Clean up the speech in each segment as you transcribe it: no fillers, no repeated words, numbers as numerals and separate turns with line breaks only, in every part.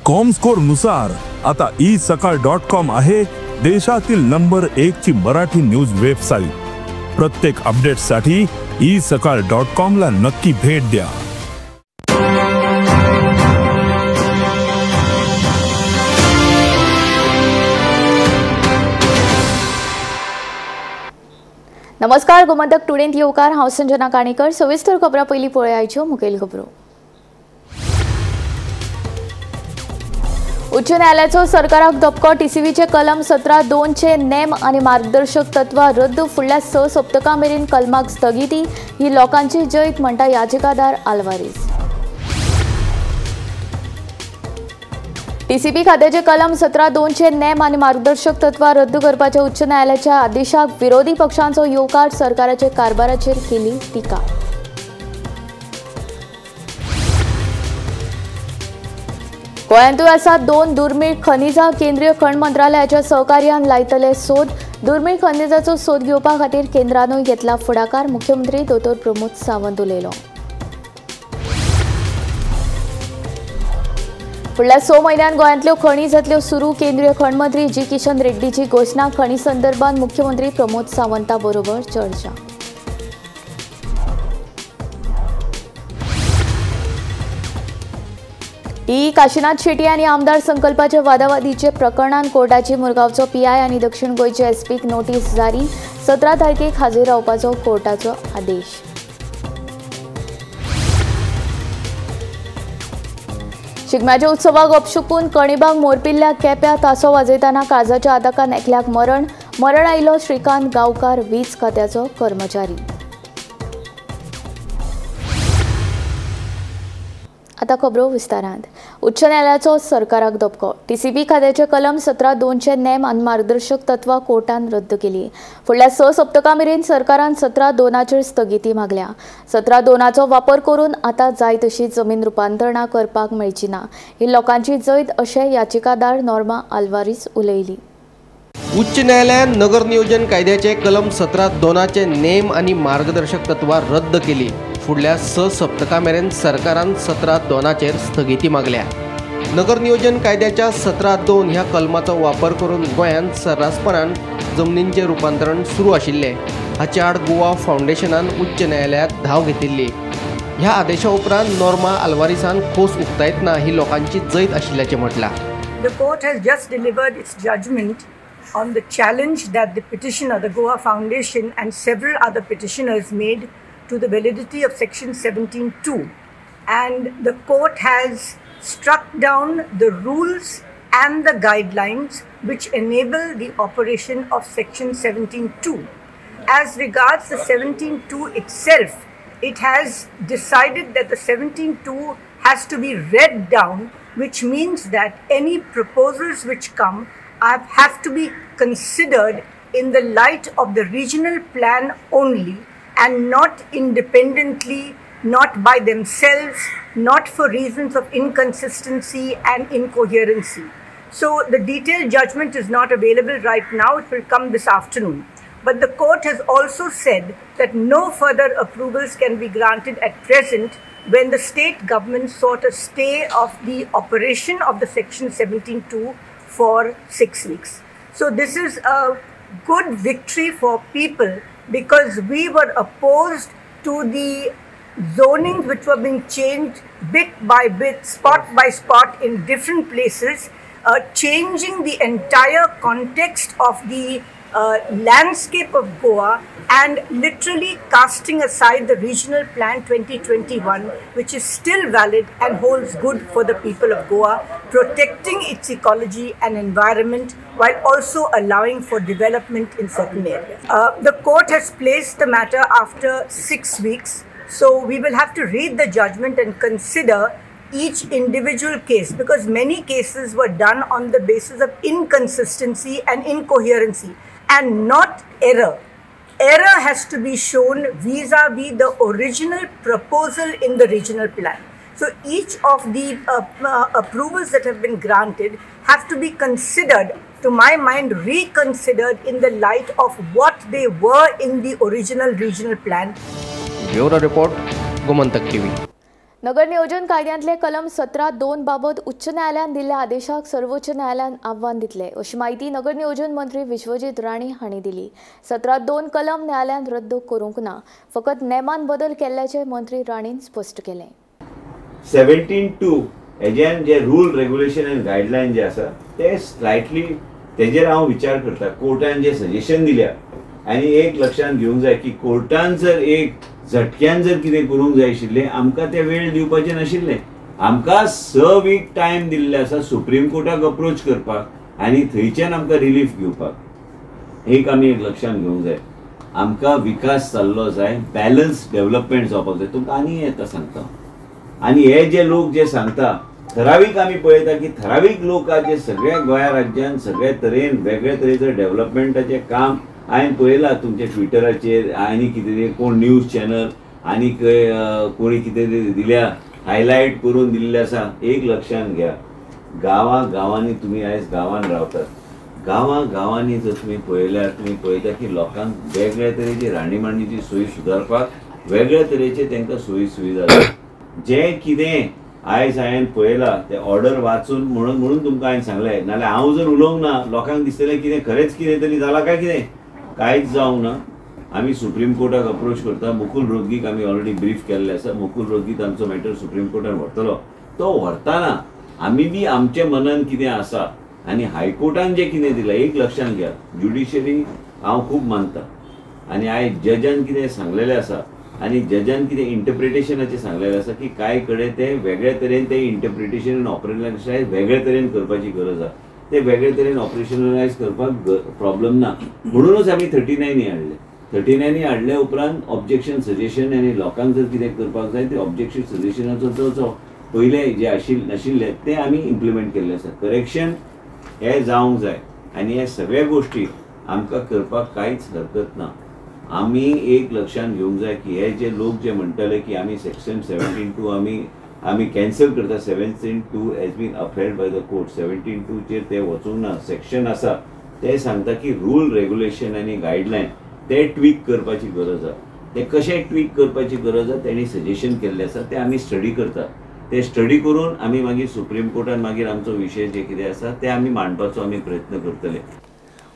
Comscore नुसार आता E सकाळ डॉट कॉम आहे देशातील नंबर 1 ची मराठी न्यूज वेबसाईट। प्रत्येक अपडेटसाठी ई सकाळ डॉट कॉम ला नक्की भेट द्या।
नमस्कार, गोमंतक टुडेंत येवकार। हांव संजना काणेकर। सविस्तर खबरां पयलीं पळयाच्यो मुखेल खबरो। उच्च न्यायालयाचो सरकाराक धपको। टीसीबीचे कलम 17(2) चे नेम आनी मार्गदर्शक तत्वां रद्द। फुडल्या 6 सप्तकां मेरेन कलमाक स्थगिती। ही लोकांची जैत म्हणटा याचिकादार आल्वारीस। टीसीबी खात्याचे कलम 17(2) चे नेम आनी मार्गदर्शक तत्वां रद्द करपाच्या उच्च न्यायालयाच्या आदेशाक विरोधी पक्षांचो येवकार। सरकाराचे कारभाराचेर केली टिका। गोंयांतूय आसा 2 दुर्मीळ खनिजां। केंद्रीय खण मंत्रालयाच्या सहकार्यान लायतले सोद। दुर्मीळ खनिजाचो सोद घेवपा खातीर केंद्रानूय घेतला फुडाकार। मुख्यमंत्री दोतोर प्रमोद सावंत उलयलो। फुडल्या 6 म्हयन्यांत गोंयांतल्यो खणी जातल्यो सुरू। केंद्रीय खण मंत्री जी किशन रेड्डीची घोशणा। खणी संदर्भात मुख्यमंत्री प्रमोद सावंता बरोबर चर्चा। ई काशीनाथ शेट्टी आनी आमदार संकल्पाच्या वादावादीचे प्रकरणान कोर्टाची मुरगांवचो पीआय आनी दक्षिण गोंयचे एसपीक नोटीस जारी। 17 तारखेक हाजीर रावपाचो कोर्टाचो आदेश। शिगम्याच्या उत्सवाक अपशुकून कणिबाग मोरपिल्ल्या केप्या तासो वाजयतना काळजाच्या आताकान एकल्याक मरण। मरण आयिल्लो श्रीकांत गांवकार, वीज खात्याचो कर्मचारी। आता खबरो विस्तारांत। उच्च न्यायालयाचो सरकाराक धपको। टीसीबी खात्याचे कलम 17(2) चे नेम आनी मार्गदर्शक तत्वां कोर्टान रद्द केली। फुडल्या 6 सप्तकां मेरेन सरकारान 17(2) स्थगिती मागल्या। 17(2) वापर करून आतां जाय तशी जमीन रुपांतरणां करपाक मेळची ना। ही लोकांची जैत अशें याचिकादार नॉर्मा आल्वारीस उलयली।
उच्च न्यायालयान नगर नियोजन कायद्याचे कलम 17(2) नेम आनी मार्गदर्शक तत्वां रद्द केली। फुडल्या 6 सप्तकां मेरेन सरकारान 17(2) स्थगिती मागल्या। नगर नियोजन कायद्याच्या 17(2) ह्या कलमाचो वापर करून गोंयांत सर्रासपणान जमनींचें रुपांतरण सुरू आशिल्लें। हाचे आड गोवा फावंडेशनान उच्च न्यायालयांत धांव घेतिल्ली। ह्या आदेशा उपरांत नॉर्मा आल्वारीसान खोस उक्तायतना ही लोकांची जैत आशिल्ल्याचें म्हटलां।
The court has just delivered its judgment on the challenge that the petitioner, the Goa Foundation and several other petitioners made to the validity of section 17(2), and the court has struck down the rules and the guidelines which enable the operation of section 17(2). As regards the 17(2) itself, it has decided that the 17(2) has to be read down, which means that any proposals which come have to be considered in the light of the regional plan only and not independently, not by themselves, not for reasons of inconsistency and incoherency. So the detailed judgment is not available right now. It will come this afternoon. But the court has also said that no further approvals can be granted at present when the state government sought a stay of the operation of the section 17(2) for 6 weeks. So this is a good victory for people, because we were opposed to the zonings which were being changed bit by bit, spot by spot in different places, changing the entire context of the landscape of Goa and literally casting aside the regional plan 2021, which is still valid and holds good for the people of Goa, protecting its ecology and environment while also allowing for development in certain areas. The court has placed the matter after 6 weeks, so we will have to read the judgment and consider each individual case, because many cases were done on the basis of inconsistency and incoherency and not error. Error has to be shown vis-a-vis the original proposal in the regional plan. So each of the approvals that have been granted have to be considered, to my mind, reconsidered in the light of what they were in the original regional plan.
Bureau Report, Gomantak TV.
नगर नियोजन कायद्यांतले कलम 17(2) बाबत उच्च न्यायालयान दिल्ल्या आदेशाक सर्वोच्च न्यायालयान आव्हान दितले अशी म्हायती नगर नियोजन मंत्री विश्वजीत राणे हांणी दिली। 17(2) कलम न्यायालयान रद्द करूंक ना, फकत नेमान बदल केल्ल्याचे मंत्री राणेन स्पश्ट केलें।
17(2) हेज्यान जे रूल रेग्युलेशन आनी गायडलायन जे आसा ते स्लायटली तेजेर हांव विचार करता। कोर्टान जे सजेशन दिल्या आनी एक लक्षांत घेवंक जाय की कोर्टान जर एक झटक्यान जर कितें करूंक जाय आशिल्लें आमकां ते वेळ दिवपाचें नाशिल्लें। आमकां 6 वीक टायम दिल्ले आसा सुप्रीम कोर्टाक अप्रोच करपाक आनी थंयच्यान आमकां रिलीफ घेवपाक। एक आमी एक लक्षांत घेवंक जाय, आमकां विकास जाल्लो जाय, बॅलन्स डेव्हलपमेंट जावपाक जाय। तुमकां आनी येता सांगता, आनी हे जे लोक जे सांगता ठरावीक आमी पळयता की ठरावीक लोक जे सगळ्या गोंया राज्यान सगळे तरेन वेगळे तरेचें डेव्हलपमेंटाचें काम हांवें पळयलां तुमच्या ट्विटराचेर आनी कितें कोण न्यूज चॅनल आनी कोणी कितें दिल्या हायलायट करून दिल्लें आसा। एक लक्षांत घ्या, गांवां गांवांनी तुमी आयज गांवांत रावतात, गांवां गांवांनी जर तुमी पळयल्यार तुमी पळयता की लोकांक वेगळे तरेची राहणीमानीची सोयी सुदारपाक वेगळे तरेचे तांकां सोयी सुविधा जाय। जें कितें आयज हांवें पळयलां तें ऑर्डर वाचून म्हणून तुमकां हांवें सांगलें, नाल्यार हांव जर उलोवंक ना लोकांक दिसतलें कितें खरेंच कितें तरी जालां काय कितें, कांयच जावंक ना। आमी सुप्रीम कोर्टाक अप्रोच करता, मुकुल रोहतगीक आमी ऑलरेडी ब्रीफ केल्लें आसा। मुकुल रोहतगी तांचो मॅटर सुप्रीम कोर्टान व्हरतलो, तो व्हरतना आमी बी आमच्या मनान कितें आसा आनी हायकोर्टान जें कितें दिलां एक लक्षांत घ्या, ज्युडिशरी हांव खूब मानता आनी आयज जजान कितें सांगलेलें आसा आनी जजान कितें इंटरप्रिटेशनाचें सांगलेलें आसा की कांय कडेन ते वेगळे तरेन ते इंटरप्रिटेशन आनी ऑपरेशनलायज वेगळे तरेन करपाची गरज आसा, ते वेगळे तरेन ऑपरेशनलायज करपाक प्रॉब्लम ना। म्हणूनच आमी 39 हाडले। 39 हाडल्या उपरांत ऑब्जेक्शन सजेशन आनी लोकांक जर कितें करपाक जाय ते ऑब्जेक्शन सजेशनाचो जो पयले जे नाशिल्ले ते आमी इम्प्लिमेंट केल्ले आसा। करेक्शन हे जावंक जाय आनी हे सगळे गोश्टी आमकां करपाक कांयच हरकत ना। आमी एक लक्षांत घेवंक जाय की हे जे लोक जे म्हणटाले की आमी सेक्शन 17(2) आमी कॅन्सल करता, 17(2) has been upheld by the court. 17(2) चेर ते वचूंक ना, सेक्शन आसा ते सांगता की रूल रेग्युलेशन आनी गायडलायन ते ट्वीक करपाची गरज आसा। ते कशें ट्वीक करपाची गरज आसा तेणी सजेशन केल्लें आसा, ते आमी स्टडी करता। ते स्टडी करून आमी मागीर सुप्रीम कोर्टान मागीर आमचो विशय जे कितें आसा ते आमी मांडपाचो आमी प्रयत्न करतले।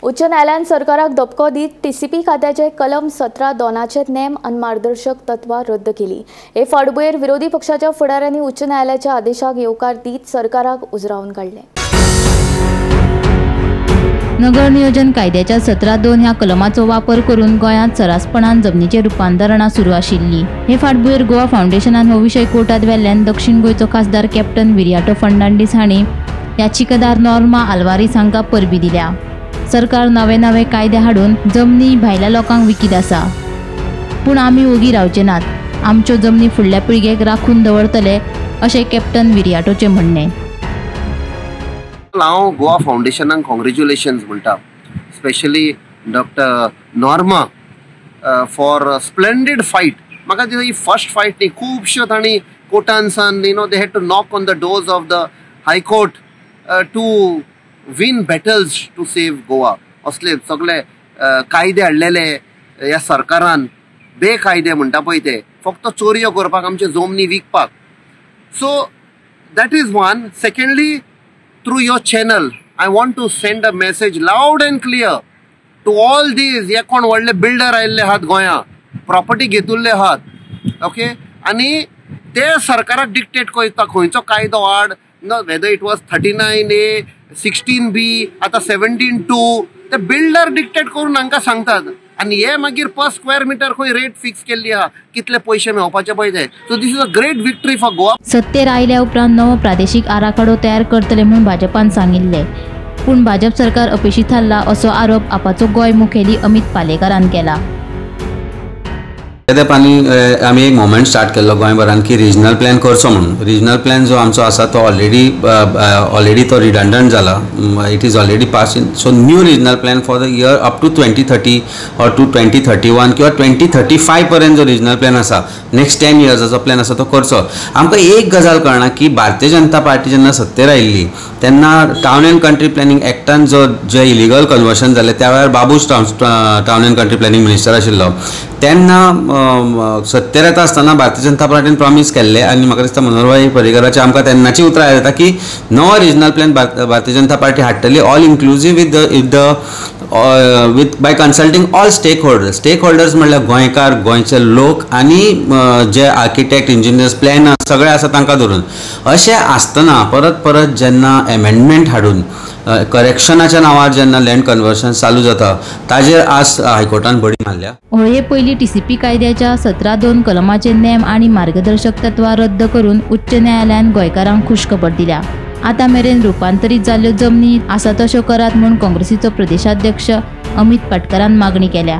उच्च न्यायालयान सरकाराक धपको दीत टीसीपी खात्याचे कलम 17(2) नेम आनी मार्गदर्शक तत्वां रद्द केली। हे फाटभुंयेर विरोधी पक्षाच्या फुडाऱ्यांनी उच्च न्यायालयाच्या आदेशाक येवकार दीत सरकाराक उजरावन काडलें।
नगर नियोजन कायद्याच्या 17(2) ह्या कलमाचो वापर करून गोंयांत सरासपणान जमनीचें रुपांतरणां सुरू आशिल्ली। हे फाटभुंयेर गोवा फावंडेशनान हो विशय कोर्टांत व्हेल्ल्यान दक्षिण गोंयचो खासदार कॅप्टन विरियाटो फर्नांडीस हांणी याचिकादार नॉर्मा आल्वारीस हांकां परबी दिल्या। सरकार नवे नवे कायदे हाडून जमनी भायल्या लोकांक विकीत आसा, पूण आमी ओगी रावचे नात, आमच्यो जमनी फुडल्या पिळगेक राखून दवरतले अशें कॅप्टन विरियाटोचें म्हणणें।
हांव गोवा फावंडेशनाक कॉंग्रेच्युलेशन्स म्हणटा, specially doctor Norma for splendid fight. म्हाका दिसता ही फर्स्ट फायट न्ही, खुबश्यो तांणी कोर्टान you know they had to knock on the doors of the high court to win battles to save Goa. असले सगळे कायदे हाडलेले ह्या सरकारान, बेकायदे म्हणटा पळय ते, फक्त चोरयो करपाक, आमचे जमनी विकपाक. So that is one. Secondly, through your channel I want to send a message loud and clear to all these हे कोण व्हडले बिल्डर आयिल्ले आहात गोंया, प्रॉपर्टी घेतिल्ले आहात, ओके, आनी ते सरकाराक डिक्टेट करता खंयचो कायदो हाड, whether it was 39A, 16B, आतां 17(2), ते बिल्डर डिक्टेट करून हांकां सांगतात आनी हे मागीर पर स्क्वेअर मिटर खंय रेट फिक्स केल्ली आहा, कितले पयशे मेळपाचे पळय ते. So this is a great victory for Goa.
सत्तेर आयल्या उपरांत नवो प्रादेशीक आराखडो तयार करतले म्हूण भाजपान सांगिल्लें, पूण भाजप सरकार अपेशी थारला असो आरोप आपाचो गोंय मुखेली अमित पालेकारान केला.
तेपानी आमी एक मुवमेंट स्टार्ट केल्लो गोंयभरान की रिजनल प्लॅन करचो म्हणून. रिजनल प्लॅन जो आमचो आसा तो ऑलरेडी तो रिडंडंट जाला, it is already pass in. So new regional plan for the year up to 2030 or to 2031 किंवा 2035 पर्यंत जो रिजनल प्लॅन आसा, नेक्स्ट 10 इयर्साचो प्लॅन आसा तो करचो. आमकां एक गजाल कळना की भारतीय जनता पार्टी जेन्ना सत्तेर आयिल्ली तेन्ना टावन अँड कंट्री प्लॅनिंग एक्टान जो जे इलिगल कन्वर्शन जालें त्या वेळार Babush town and country planning minister आशिल्लो तेन्ना सत्तेर येता आसतना भारतीय जनता पार्टीन प्रॉमीस केल्लें आनी म्हाका दिसता मनोहरभाई पर्रीकराचे आमकां तेन्नाची उतरां येता की नवो regional plan Bharatiya Janata party हाडटली, all inclusive with by consulting all stakeholders. Stakeholders म्हणल्यार गोंयकार, गोंयचे लोक आनी जे आर्किटेक्ट, इंजिनियर्स, प्लॅनर्स सगळे आसा तांकां धरून. अशें आसतना परत परत जेन्ना एमेंडमेंट हाडून करेक्शनाच्या नांवार जेन्ना लँड कन्वर्शन चालू जाता ताजेर आज हायकोर्टान बडी मारल्या.
होळये पयलीं टीसीपी कायद्याच्या 17(2) कलमाचे नेम आनी मार्गदर्शक तत्वां रद्द करून उच्च न्यायालयान गोंयकारांक खुशखबर दिल्या. आतां मेरेन रुपांतरीत जाल्ल्यो जमनी आसा तश्यो करात म्हूण काँग्रेसीचो प्रदेशाध्यक्ष अमित पाटकरान मागणी केल्या.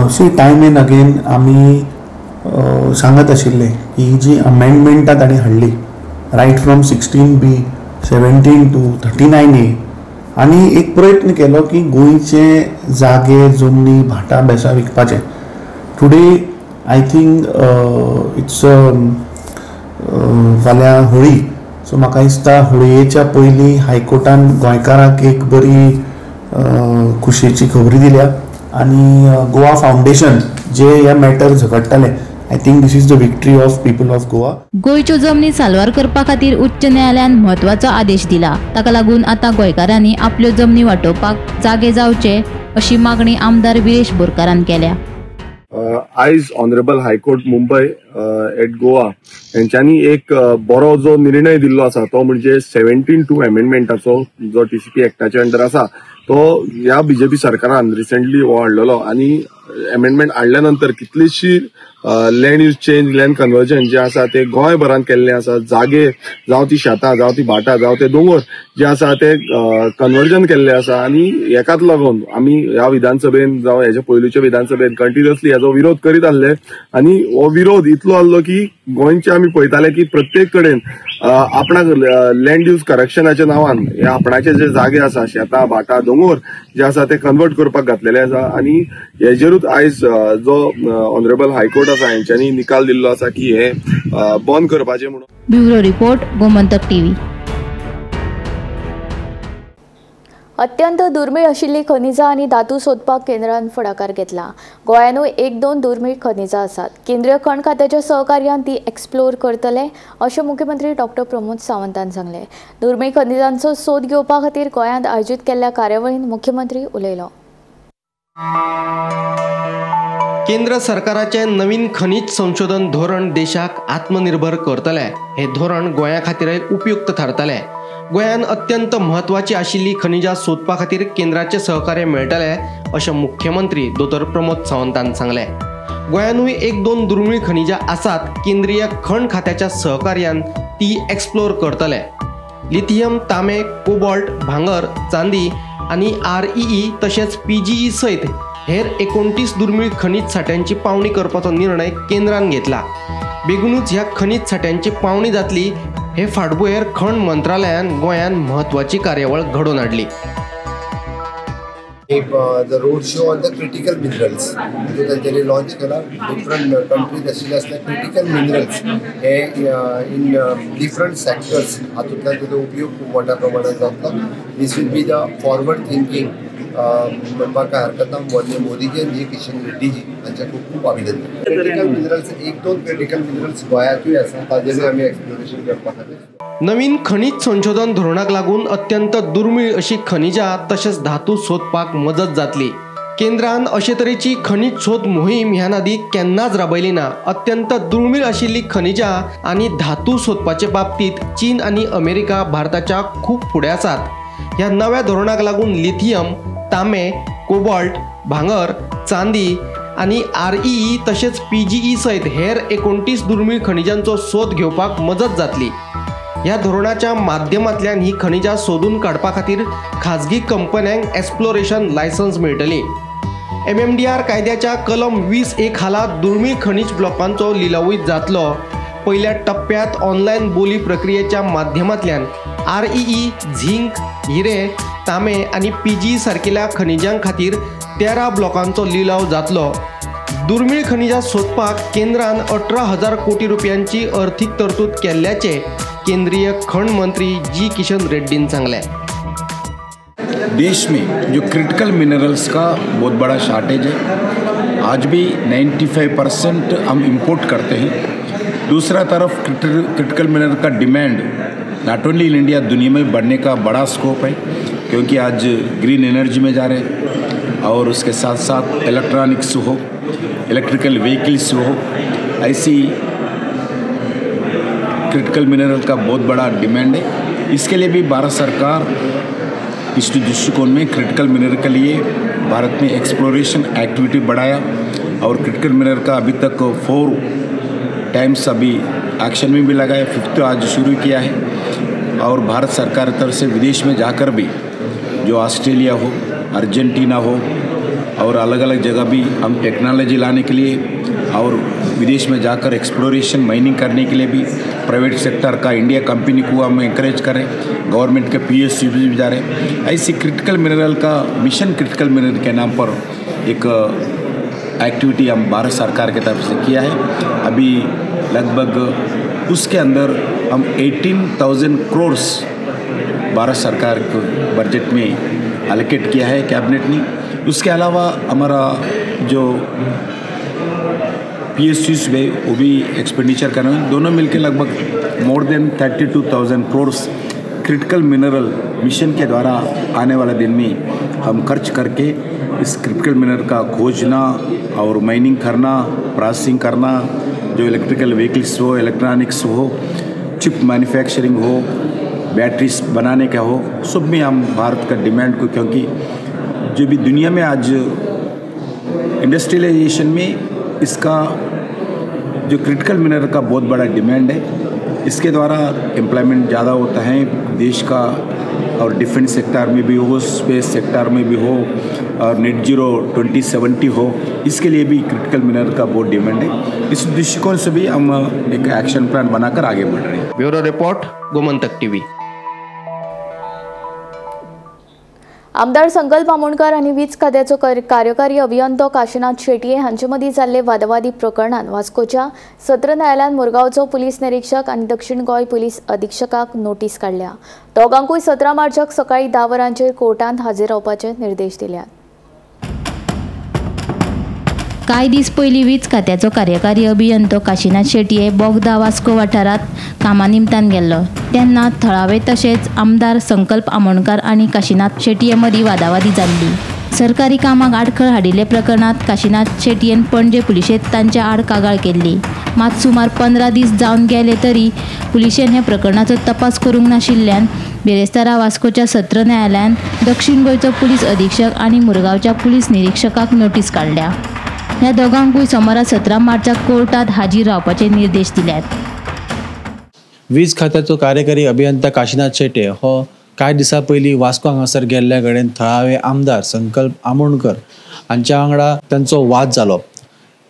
सी टायम एंड अगेन आमी सांगत आशिल्ले की जी अमेंडमेंटां तांणी हाडली रायट फ्रॉम 16B, 17(2), 39A आनी एक प्रयत्न केलो की गोंयचे जागे, जमनी, भाटां बेसां विकपाचे. टुडे I think it's फाल्यां होळी, सो म्हाका दिसता होळयेच्या पयलीं हायकोर्टान गोंयकारांक एक बरी खुशयेची खबरी दिल्या आनी गोवा फावंडेशन जे ह्या matter झगडटाले, I think this is the victory of people of Goa.
गोंयच्यो जमनी साल्वार करपा खातीर उच्च न्यायालयान म्हत्वाचो आदेश दिला. ताका लागून आतां गोंयकारांनी आपल्यो जमनी वाटोवपाक जागे जावचे अशी मागणी आमदार विरेश बोरकारान केल्या.
आयज honourable high court Mumbai at Goa हेंच्यांनी एक बरो जो निर्णय दिल्लो आसा तो म्हणजे 17(2) अमेंडमेंटाचो जो टीसीपी एक्टाच्या अंडर आसा तो ह्या बीजेपी सरकारान रिसेंटली हो हाडलेलो आनी अमेंडमेंट हाडल्या नंतर कितलीशी land use change, land conversion जे आसा ते गोंयभरान केल्ले आसा. जागे जावं ती शेतां, जावं ती भाटां, जावं ते दोंगर जे आसा ते कन्वर्जन केल्ले आसा आनी हेकाच लागून आमी ह्या विधानसभेन जावं हेच्या पयलूच्या विधानसभेन कंटिन्युअसली हेजो विरोध करीत आसले आनी हो विरोध इतलो आसलो की गोंयचे आमी पळयताले की प्रत्येक कडेन आपणाक लँड यूज करक्शनाच्या नांवान हे आपणाचे जे जागे आसा, शेतां, भाटां, दोंगर जे आसा ते कन्वर्ट करपाक घातलेले आसा आनी हेजेरूच आयज जो ऑनरेबल हायकोर्ट आसा हेंच्यांनी निकाल दिल्लो आसा की हे बंद करपाचें म्हणून.
Bureau report, Gomantak TV.
अत्यंत दुर्मीळ आशिल्ली खनिजां आनी धातू सोदपाक केंद्रान फुडाकार घेतला. गोंयानूय 1-2 दुर्मीळ खनिजां आसात. केंद्रीय खण खात्याच्या सहकार्यान ती एक्सप्लोर करतले अशें मुख्यमंत्री डॉक्टर प्रमोद सावंतान सांगलें. दुर्मीळ खनिजांचो सोद घेवपा खातीर गोंयांत आयोजीत केल्ल्या कार्यावळींत मुख्यमंत्री उलयलो.
केंद्र सरकाराचे नवीन खनीज संशोधन धोरण देशाक आत्मनिर्भर करतले. हे धोरण गोंया खातीरय उपयुक्त थारतले. गोंयान अत्यंत म्हत्वाची आशिल्ली खनिजां सोदपा खातीर केंद्राचे सहकार्य मेळटले अशें मुख्यमंत्री दोतोर प्रमोद सावंतान सांगलें. गोंयानूय 1-2 दुर्मीळ खनिजां आसात. केंद्रीय खण खात्याच्या सहकार्यान ती एक्सप्लोर करतले. लिथियम, तांबे, कोबॉल्ट, भांगर, चांदी आनी REE तशेंच PGE सयत हेर 29 दुर्मीळ खनीज साठ्यांची पावणी करपाचो निर्णय केंद्रान घेतला. बेगीनूच ह्या खनीज साठ्यांची पावणी जातली हे फाटभुंयेर खण मंत्रालयान गोंयान म्हत्वाची कार्यावळ घडोवन हाडली.
The road show on the critical minerals जो तांच्यांनी लॉन्च केला. डिफरंट कंट्रीज आशिल्ले आसल्या क्रिटिकल मिनरल्स हे इन डिफरंट सेक्टर्स हातूंतल्यान ताचो उपयोग खूब मोठ्या प्रमाणात जातलो. This will be the forward thinking म्हणपाक कांय हरकत ना. माननीय मोदीजी आनी जी किशन रेड्डीजी हांचें खूब खूब अभिनंदन. क्रिटिकल मिनरल्स 1-2 क्रिटिकल मिनरल्स गोंयांतूय आसा ताजेरूय आमी एक्सप्लोरेशन करपा खातीर.
नवीन खनीज संशोधन धोरणाक लागून अत्यंत दुर्मीळ अशी खनिजां तशेंच धातू सोदपाक मजत जातली. केंद्रान अशे तरेची खनीज सोद मोहीम ह्या आदीं केन्नाच राबयली ना. अत्यंत दुर्मीळ आशिल्ली खनिजां आनी धातू सोदपाचे बाबतींत चीन आनी अमेरिका भारताच्या खूब फुडें आसात. ह्या नव्या धोरणाक लागून लिथियम, तांबे, कोबॉल्ट, भांगर, चांदी आनी REE तशेंच PGE सयत हेर 29 दुर्मीळ खनिजांचो सोद घेवपाक मजत जातली. ह्या धोरणाच्या माध्यमांतल्यान ही खनिजां सोदून काडपा खातीर खाजगी कंपन्यांक एक्सप्लोरेशन लायसन्स मेळटली. MMDR कायद्याच्या कलम 20A खाला दुर्मीळ खनीज ब्लॉकांचो लिलावूय जातलो. पयल्या टप्प्यात ऑनलायन बोली प्रक्रियेच्या माध्यमांतल्यान REE, झिंक, हिरे, तांबे आनी PGE सारकिल्या खनिजां खातीर 13 ब्लॉकांचो लिलाव जातलो. दुर्मीळ खनिजां सोदपाक केंद्रान 18,000 कोटी रुपयांची अर्थीक तरतूद केल्ल्याचे केंद्रीय खण मंत्री जी किशन रेड्डीन सांगलें.
देश में जो क्रिटिकल मिनरल्स का बहुत बड़ा शॉर्टेज है, आज भी 95% हम इंपोर्ट करते हैं। दूसरा तरफ क्रिटिकल मिनरल का demand not only in India, दुनिया में बढ़ने का बड़ा स्कोप है, क्योंकि आज ग्रीन एनर्जी में जा रहे हैं और उसके साथ साथ इलेक्ट्रॉनिक्स हो, इलेक्ट्रिकल व्हीकल्स हो, ऐसी क्रिटिकल मिनरल का बहुत बड़ा डिमांड है। इसके लिए भी भारत सरकार इस दृष्टिकोण में क्रिटिकल मिनरल के लिए भारत में एक्सप्लोरेशन एक्टिविटी बढ़ाया और क्रिटिकल मिनरल का अभी तक 4 टाइम्स अभी एक्शन में भी लगाया, 5th आज शुरू किया है। और भारत सरकार की तरफ से विदेश में जाकर भी जो ऑस्ट्रेलिया हो, अर्जेंटीना हो और अलग अलग जगह भी हम टेक्नोलॉजी लाने के लिए और विदेश में जाकर एक्सप्लोरेशन माइनिंग करने के लिए भी प्राइवेट सेक्टर का इंडिया कंपनी को हम इंकरेज करें, गवर्नमेंट के PSU भी जा रहे हैं। ऐसी क्रिटिकल मिनरल का मिशन क्रिटिकल मिनरल के नाम पर एक एक्टिविटी हम भारत सरकार की तरफ से किया है। अभी लगभग उसके अंदर हम 18,000 करोड़ भारत सरकार के बजट में एलोकेट किया है कैबिनेट ने। उसके अलावा हमारा जो PSUs में वो भी एक्सपेंडिचर करना है, दोनों मिलके लगभग more than 32,000 crore critical mineral mission K द्वारा आने वाले दिन में हम खर्च करके इस क्रिटिकल मिनरल का खोजना और माइनिंग करना, प्रोसेसिंग करना, जो इलेक्ट्रिकल व्हीकल्स हो, इलेक्ट्रॉनिक्स हो, चिप मैन्युफैक्चरिंग हो, बैटरीज बनाने का हो, सब में हम भारत का डिमांड को, क्योंकि जो भी दुनिया में आज इंडस्ट्रियलाइजेशन में इसका जो क्रिटिकल मिनरल का बहुत बड़ा डिमांड है, इसके द्वारा एम्प्लॉयमेंट ज़्यादा होता है देश का, और डिफेंस सेक्टर में भी हो, स्पेस सेक्टर में भी हो और नेट जीरो 2070 हो, इसके लिए भी क्रिटिकल मिनरल का बहुत डिमांड है। इस दृष्टिकोण से भी हम एक एक्शन प्लान बनाकर आगे बढ़ रहे हैं।
Bureau report, Gomantak TV.
आमदार संकल्प आमोणकर आनी वीज खात्याचो कार्यकारी अभियंतो काशीनाथ शेटये हांचे मदीं जाल्ले वादावादी प्रकरणान वास्कोच्या सत्र न्यायालयान मुरगांवचो पुलीस निरीक्षक आनी दक्षिण गोंय पुलीस अधीक्षकाक नोटीस काडल्या। दोगांकूय 17 मार्चाक सकाळीं 10 वरांचेर कोर्टांत हाजीर रावपाचे निर्देश दिल्यात।
कांय दीस पयलीं वीज खात्याचो कार्यकारी अभियंतो काशीनाथ शेटये बोगदा वास्को वाठारांत कामा निमतान गेल्लो तेन्ना थळावे तशेंच आमदार संकल्प आमोणकर आनी काशीनाथ शेटये मदीं वादावादी जाल्ली। सरकारी कामाक आडखळ हाडिल्ले प्रकरणांत काशीनाथ शेटयेन पणजे पुलिशेंत तांच्या आड कागाळ केल्ली। मात सुमार 15 दीस जावन गेले तरी पुलिशेन ह्या प्रकरणाचो तपास करूंक नाशिल्ल्यान बिरेस्तारा वास्कोच्या सत्र न्यायालयान दक्षिण गोंयचो पुलीस अधीक्षक आनी मुरगांवच्या पुलीस निरीक्षकाक नोटीस काडल्या। ह्या दोगांकूय सोमारा 17 मार्चाक कोर्टात हाजीर रावपाचे निर्देश दिल्यात।
वीज खात्याचो कार्यकारी अभियंता काशीनाथ शेट्ये हो कांय दिसां पयलीं वास्को हांगासर गेल्ल्या कडेन थळावे आमदार संकल्प आमोणकर हांच्या वांगडा तांचो वाद जालो।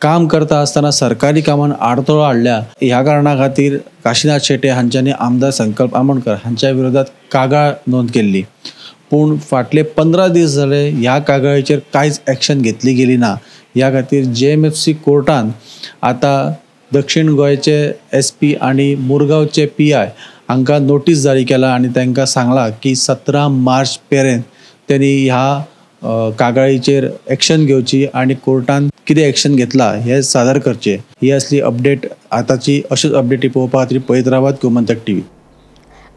काम करता आसतना सरकारी कामान आडथळो हाडल्या ह्या कारणा खातीर काशीनाथ शेट्ये हांच्यांनी आमदार संकल्प आमोणकर हांच्या विरोधात कागाळ नोंद केल्ली। पूण फाटले 15 दीस जाले ह्या कागाळीचेर कांयच एक्शन घेतली गेली ना। ह्या खातीर JMFC कोर्टान आतां दक्षिण गोंयचे SP आनी मुरगांवचे PI हांकां नोटीस जारी केला आनी तांकां सांगलां की 17 मार्च मेरेन तेणी ह्या कागाळीचेर एक्शन घेवची आनी कोर्टान कितें एक्शन घेतला हें सादर करचें। ही असली अपडेट आतांची अश्योच अपडेटी पळोवपा खातीर पळयत रावात गोमंतक टीव्ही।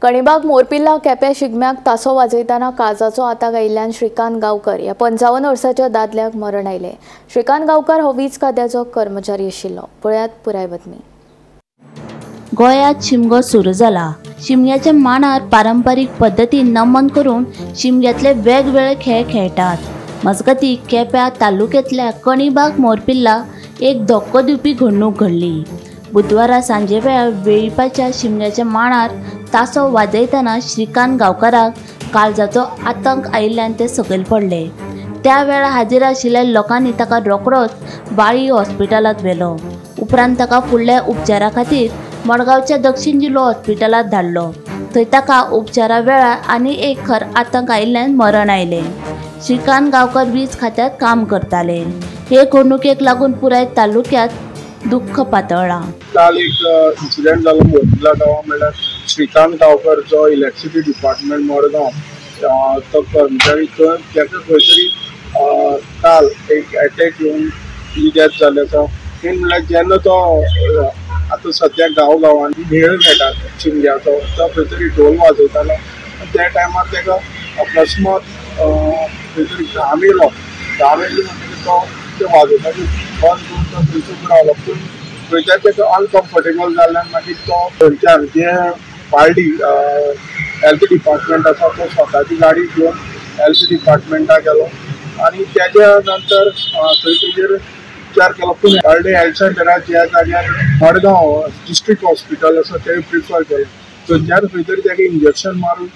कणिबाग मोरपिल्ला केप्या शिगम्याक तासो वाजयतना काळजाचो आताक आयिल्ल्यान श्रीकांत गांवकर ह्या 55 वर्साच्या दादल्याक मरण आयलें। श्रीकांत गांवकर हो वीज खात्याचो कर्मचारी आशिल्लो। पळयात पुराय बातमी।
गोंयांत शिमगो सुरू जाला। शिमग्याच्या मांडार पारंपारीक पद्दतीन नमन करून शिमग्यांतले वेगवेगळे खेळ खेळटात। मजगतीं केप्यां तालुक्यांतल्या कणिबाग मोरपिल्ला एक धक्को दिवपी घडणूक घडली। बुधवारा सांजे वेळार वेळीपाच्या शिमग्याच्या मांडार तासो वाजयतना श्रीकांत गांवकाराक काळजाचो आतंक आयिल्ल्यान ते सकयल पडले। त्या वेळार हाजीर आशिल्ल्या लोकांनी ताका रोखडोच बाळी हॉस्पिटलांत व्हेलो। उपरांत ताका फुडल्या उपचारा खातीर मडगांवच्या दक्षिण जिल्लो हॉस्पिटलांत धाडलो। थंय ताका उपचारा वेळार आनी एक खर आतंक आयिल्ल्यान मरण आयलें। श्रीकांत गांवकर वीज खात्यांत काम करताले। हे घडणुकेक लागून पुराय तालुक्यांत दुःख पातळ्ळां।
काल एक इन्सिडंट जालो मोरपिल्ला गांवां, म्हणल्यार श्रीकांत गांवकर जो इलेक्ट्रिसिटी डिपार्टमेंट मडगांव तो कर्मचारी थंय ताका खंय तरी काल एक एटॅक येवन ही डेथ जाल्ली आसा. मेन म्हणल्यार जेन्ना तो आतां सद्या गांव गांवांनी मेळ मेळटा शिमग्याचो, तो खंय तरी ढोल वाजयतालो त्या टायमार ताका अकस्मात खंय तरी घाम येयलो. घाम येयलो म्हणटकीर तो ते वाजोवपाचें बंद करून तो थंयसर रावलो. पूण थंयच्यान ताका अनकम्फर्टेबल जाल्ल्यान मागीर तो थंयच्यान जे पार्टी हेल्थ डिपार्टमेंट आसा तो स्वताची गाडी घेवन हेल्थ डिपार्टमेंटाक गेलो आनी तेज्या नंतर थंय तेजेर उपचार केलो. पूण पार्टी हेल्थ सेंटराक ज्या जाग्यार मडगांव डिस्ट्रिक्ट हॉस्पिटल आसा तें प्रिफर केलें. थंयच्यान खंय तरी ताका इंजेक्शन मारून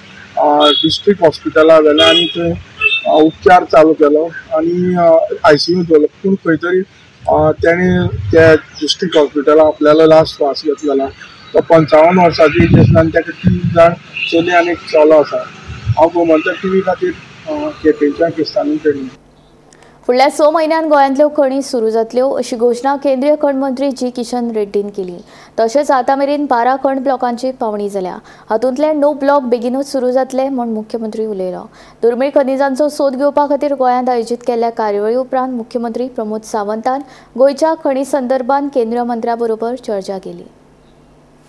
डिस्ट्रिक्ट हॉस्पिटलाक व्हेलें आनी थंय उपचार चालू केलो आनी आयसीयू दवरलो. पूण खंय तरी तेणें त्या डिस्ट्रिक्ट हॉस्पिटलाक आपल्यालो लास्ट श्वास घेतलेलो. तो 55 वर्साची एज आसली आनी ताका 3 जाण चली आनी एक चलो आसा. हांव गोमंतक टीव्ही खातीर केपेंच्या क्रिस्तांनी पेडणे.
फुडल्या 6 म्हयन्यांत गोंयांतल्यो खणी सुरू जातल्यो अशी घोशणा केंद्रीय खण मंत्री जी किशन रेड्डीन केली. तशेंच आतां मेरेन 12 खण ब्लॉकांची पावणी जाल्या. हातूंतले 9 ब्लॉक बेगीनूच सुरू जातले म्हूण मुख्यमंत्री उलयलो. दुर्मीळ खनिजांचो सोद घेवपा खातीर गोंयांत आयोजीत केल्ल्या कार्यावळी उपरांत मुख्यमंत्री प्रमोद सावंतान गोंयच्या खणी संदर्भात केंद्रीय मंत्र्या बरोबर चर्चा केली.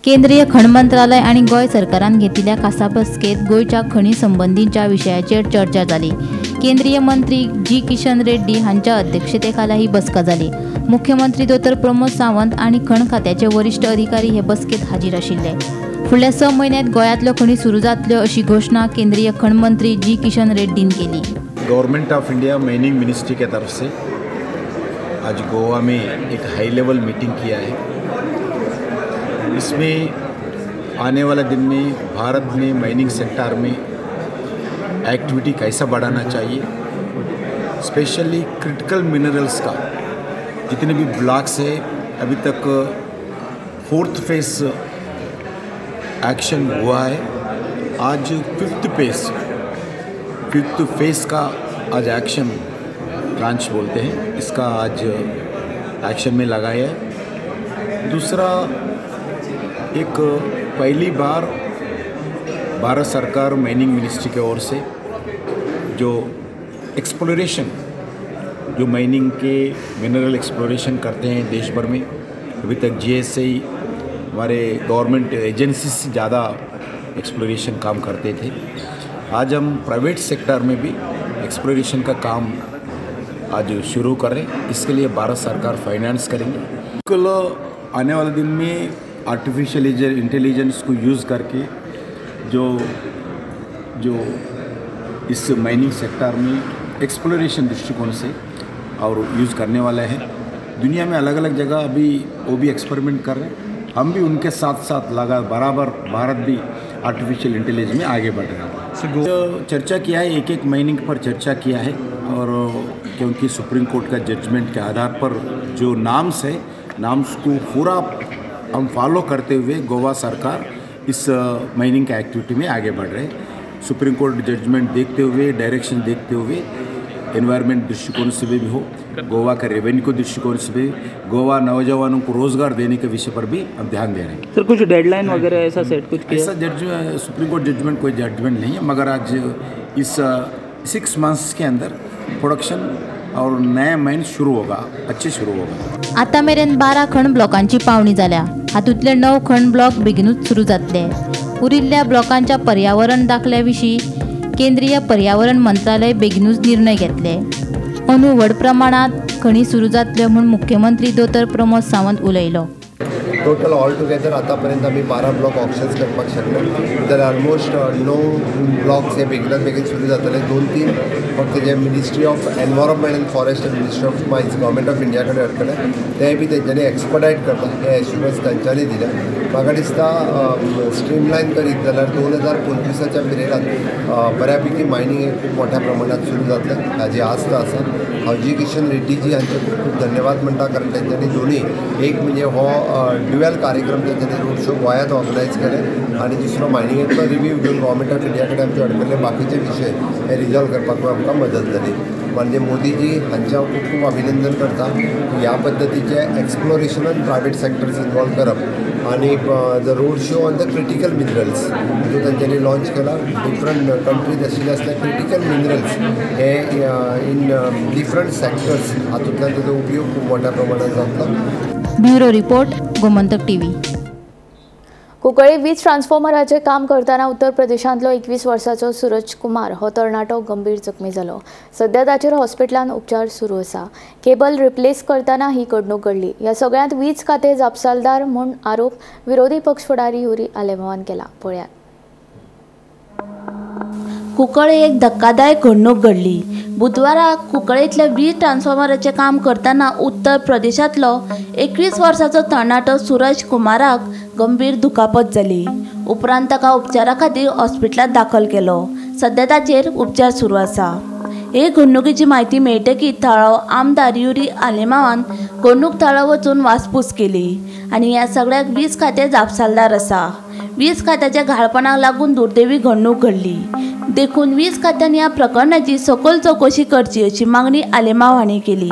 केंद्रीय खण मंत्रालय आनी गोंय सरकारान घेतिल्ल्या खासा बसकेंत गोंयच्या खणी संबंदींच्या विशयाचेर चर्चा जाली. केंद्रीय मंत्री जी किशन रेड्डी हांच्या अध्यक्षतेखाला ही बसका जाली. मुख्यमंत्री दोतोर प्रमोद सावंत आनी खण खात्याचे वरिश्ठ अधिकारी हे बसकेंत हाजीर आशिल्ले. फुडल्या 6 म्हयन्यांत गोंयांतल्यो खणी सुरू जातल्यो अशी घोशणा केंद्रीय खण मंत्री जी किशन रेड्डीन केली.
Government of India mining ministry K तरफ से आज गोवा में एक हाई लेवल मीटिंग किया है. इसमें आने वाले दिन में भारत में माइनिंग सेक्टर में एक्टिविटी कैसा बढ़ाना चाहिए, स्पेशली क्रिटिकल मिनरल्स का जितने भी ब्लॉक्स है अभी तक 4th phase action हुआ है. आज 5th phase का आज एक्शन ब्रांच बोलते हैं, इसका आज एक्शन में लगाया है. दूसरा, एक पहली बार भारत सरकार माइनिंग मिनिस्ट्री के ओर से जो एक्सप्लोरेशन, जो माइनिंग के मिनरल एक्सप्लोरेशन करते हैं देश भर में, अभी तक जीएसआई हमारे गवर्नमेंट एजेंसी से ज़्यादा एक्सप्लोरेशन काम करते थे. आज हम प्राइवेट सेक्टर में भी एक्सप्लोरेशन का काम आज शुरू कर रहे हैं. इसके लिए भारत सरकार फाइनेंस करेंगे. कल आने वाले दिन में आर्टिफिशियल इंटेलिजेंस को यूज़ करके जो जो इस माइनिंग सेक्टर में एक्सप्लोरेशन दृष्टिकोण से और यूज़ करने वाले हैं. दुनिया में अलग अलग जगह अभी वो भी एक्सपेरिमेंट कर रहे हैं. हम भी उनके साथ साथ लगा बराबर भारत भी आर्टिफिशियल इंटेलिजेंस में आगे बढ़ रहा है. तो चर्चा किया है, एक एक माइनिंग पर चर्चा किया है और क्योंकि सुप्रीम कोर्ट का जजमेंट के आधार पर जो नाम्स है, नाम्स को पूरा हम फॉलो करते हुए गोवा सरकार इस माइनिंग का एक्टिविटी में आगे बढ़ रहे हैं. सुप्रीम कोर्ट जजमेंट देखते हुए, डायरेक्शन देखते हुए, एनवायरनमेंट दृष्टिकोण से भी हो, गोवा का रेवेन्यू के दृष्टिकोण से भी, गोवा नौजवानों को रोज़गार देने के विषय पर भी हम ध्यान दे रहे हैं.
सर, कुछ डेडलाइन वगैरह ऐसा सेट कुछ किया?
ऐसा जज सुप्रीम कोर्ट जजमेंट कोई जजमेंट नहीं है, मगर आज इस 6 मंथ्स के अंदर प्रोडक्शन और नया माइन शुरू होगा, अच्छे शुरू होगा.
आतां मेरेन 12 खण ब्लॉकांची पावणी जाल्या. हातूंतले 9 खण ब्लॉक बेगीनूच सुरू जातले. उरिल्ल्या ब्लॉकांच्या पर्यावरण दाखल्या विशीं केंद्रीय पर्यावरण मंत्रालय बेगीनूच निर्णय घेतले. अंदू व्हड प्रमाणांत खणी सुरू जातल्यो म्हूण मुख्यमंत्री दोतोर प्रमोद सावंत उलयलो.
टोटल ऑल टुगेदर आतापर्यंत आमी 12 ब्लॉक ऑप्शन्स करपाक शकले, जाल्यार ऑलमोस्ट 9 ब्लॉक्स हे बेगिनात बेगीन सुरू जातले. 2-3 फक्त जे ministry of environment and forest and ministry of mines government of India कडेन अडकले ते बी तेंच्यांनी एक्सपडायट करता हे एश्युरन्स तांच्यांनी दिल्या. म्हाका दिसता स्ट्रीमलायन करीत जाल्यार 2025 पिरियडान बऱ्यापैकी मायनींग हे खूब मोठ्या प्रमाणात सुरू जातलें हाजी आस्त आसा. हांव जी किशन रेड्डीजी हांचे खूब खूब धन्यवाद म्हणटा, कारण तेंच्यांनी दोनूय, एक म्हणजे हो ड्युएल कार्यक्रम तेंच्यांनी रोड शो गोंयांत ऑर्गनायज केले आनी दुसरो मायनिंगेचो रिव्यू घेवन गव्हर्मेंट ऑफ इंडिया कडेन आमचे अडकल्ले बाकीचे विशय हे रिजॉल्व करपाक आमकां मदत जाली. माननीय मोदीजी हांचें हांव खूब खूब अभिनंदन करता. ह्या पद्दतीचे एक्सप्लोरेशनान प्रायवेट सेक्टर्स इन्वॉल्व करप आनी the road show on the critical minerals जो तांच्यांनी लॉन्च केला. डिफरंट कंट्रीज आशिल्ले आसल्या क्रिटिकल मिनरल्स हे इन डिफरंट सेक्टर्स हातूंतल्यान ताचो उपयोग खूब मोठ्या प्रमाणात जातलो.
Bureau report, Gomantak TV.
Cuncolim वीज ट्रान्सफॉर्मराचें काम करतना उत्तर प्रदेशांतलो 21 वर्साचो सूरज कुमार हो तरणाटो गंभीर जखमी जालो. सध्या ताचेर हॉस्पिटलांत उपचार सुरू आसा. केबल रिप्लेस करतना ही घडणूक घडली. ह्या सगळ्यांत वीज खातें जापसालदार म्हूण आरोप विरोधी पक्ष फुडारी युरी आलेमावान केला. पळयात.
कुंकळे एक धक्कादायक घडणूक घडली. बुधवारा कुंकळेंतल्या वीज ट्रान्सफॉर्मराचें काम करतना उत्तर प्रदेशांतलो 21 वर्साचो तरणाटो सूरज कुमाराक गंभीर दुखापत जाली. उपरांत ताका उपचारा खातीर हॉस्पिटलांत दाखल केलो. सध्या ताचेर उपचार सुरू आसा. हे घडणुकेची म्हायती मेळटकीच थळावो आमदार युरी आलेमावान घडणूक थळार वचून वासपूस केली आनी ह्या सगळ्याक वीज खातें जापसालदार आसा. वीज खात्याच्या घाळपणाक लागून दुर्दैवी घडणूक घडली. देखून वीज खात्यान ह्या प्रकरणाची सखोल चवकशी करची अशी मागणी आलेमाव हांणी केली.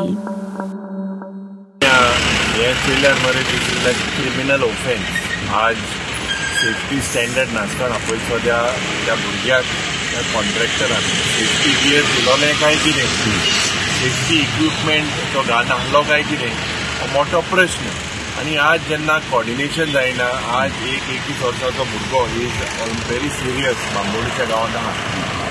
हे चोयल्यार मरे this is like criminal offence. आज सेफ्टी स्टँडर्ड नासतना पळय सद्या त्या भुरग्याक त्या कॉन्ट्रॅक्टरान सेफ्टी गियर दिलोलें काय कितें, सेफ्टी इक्विपमेंट तो घालनासलो काय कितें, हो मोठो प्रश्न. आनी आज जेन्ना कॉर्डिनेशन जायना, आज एक 21 वर्साचो भुरगो is very serious बांबोळीच्या गांवांत आहा.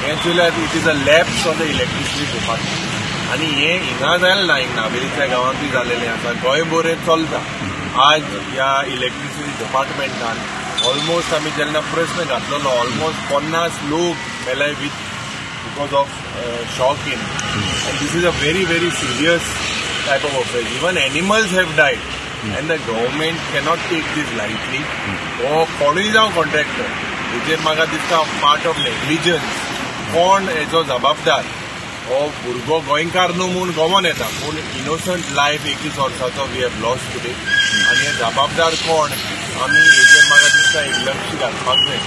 हें चोयल्यार it is a lapse on the electricity department. आनी हें हिंगा जालें ना, हिंगा नावेलीच्या गांवांतूय जालेलें आसा, गोंयभर हें चलता. आज ह्या इलेक्ट्रिसिटी डिपार्टमेंटान ऑलमोस्ट आमी जेन्ना प्रश्न घातलेलो ऑलमोस्ट 50 लोक मेले with because of shock in. And this is a very very serious type of offence. Even animals have died and the government cannot take this lightly. हो कोणूय जावं कॉन्ट्रॅक्टर हेजेर म्हाका दिसता पार्ट ऑफ नेग्लिजन्स. कोण हेजो जबाबदार? हो भुरगो गोंयकार न्हू म्हूण गमोन येता, पूण इनोसंट लायफ 21 वर्साचो we have lost today. आनी हे जबाबदार कोण आमी हेजेर म्हाका दिसता एक लक्ष घालपाक जाय.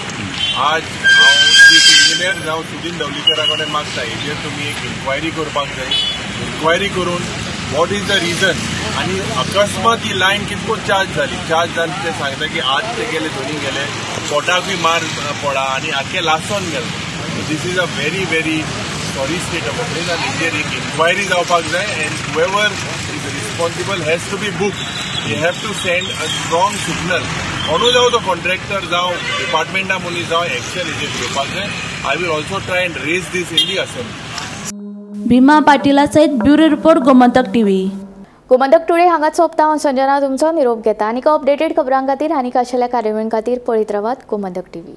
आज हांव चीफ इंजिनियर जावं सुदीन दवलीकरा कडेन मागता हेजेर तुमी एक इन्क्वायरी करपाक जाय. इन्क्वायरी करून what is the reason आनी अकस्मात ही लायन कितको चार्ज जाली, चार्ज जावन ते सांगता की आज ते गेले दोनी गेले पोटाकूय मार पडा आनी आख्खे लासोन गेले. So this is a very very sorry state of affairs आनी हेजेर एक इन्क्वायरी जावपाक जाय and whoever is responsible has to be booked. They have to send a strong signal. कोणूय जावं तो कॉन्ट्रॅक्टर जावं डिपार्टमेंटा मनीस जावं एक्शन हेजेर घेवपाक जाय. I will also try and raise this in the assembly.
Bhima पाटीला सहित bureau report, Gomantak TV.
Gomantak today हांगाच सोंपता. हांव संजना तुमचो निरोप घेता. आनीक अपडेटेड खबरां खातीर आनी खाशेल्या कार्यावळीं खातीर पळयत रावात गोमंतक टीव्ही.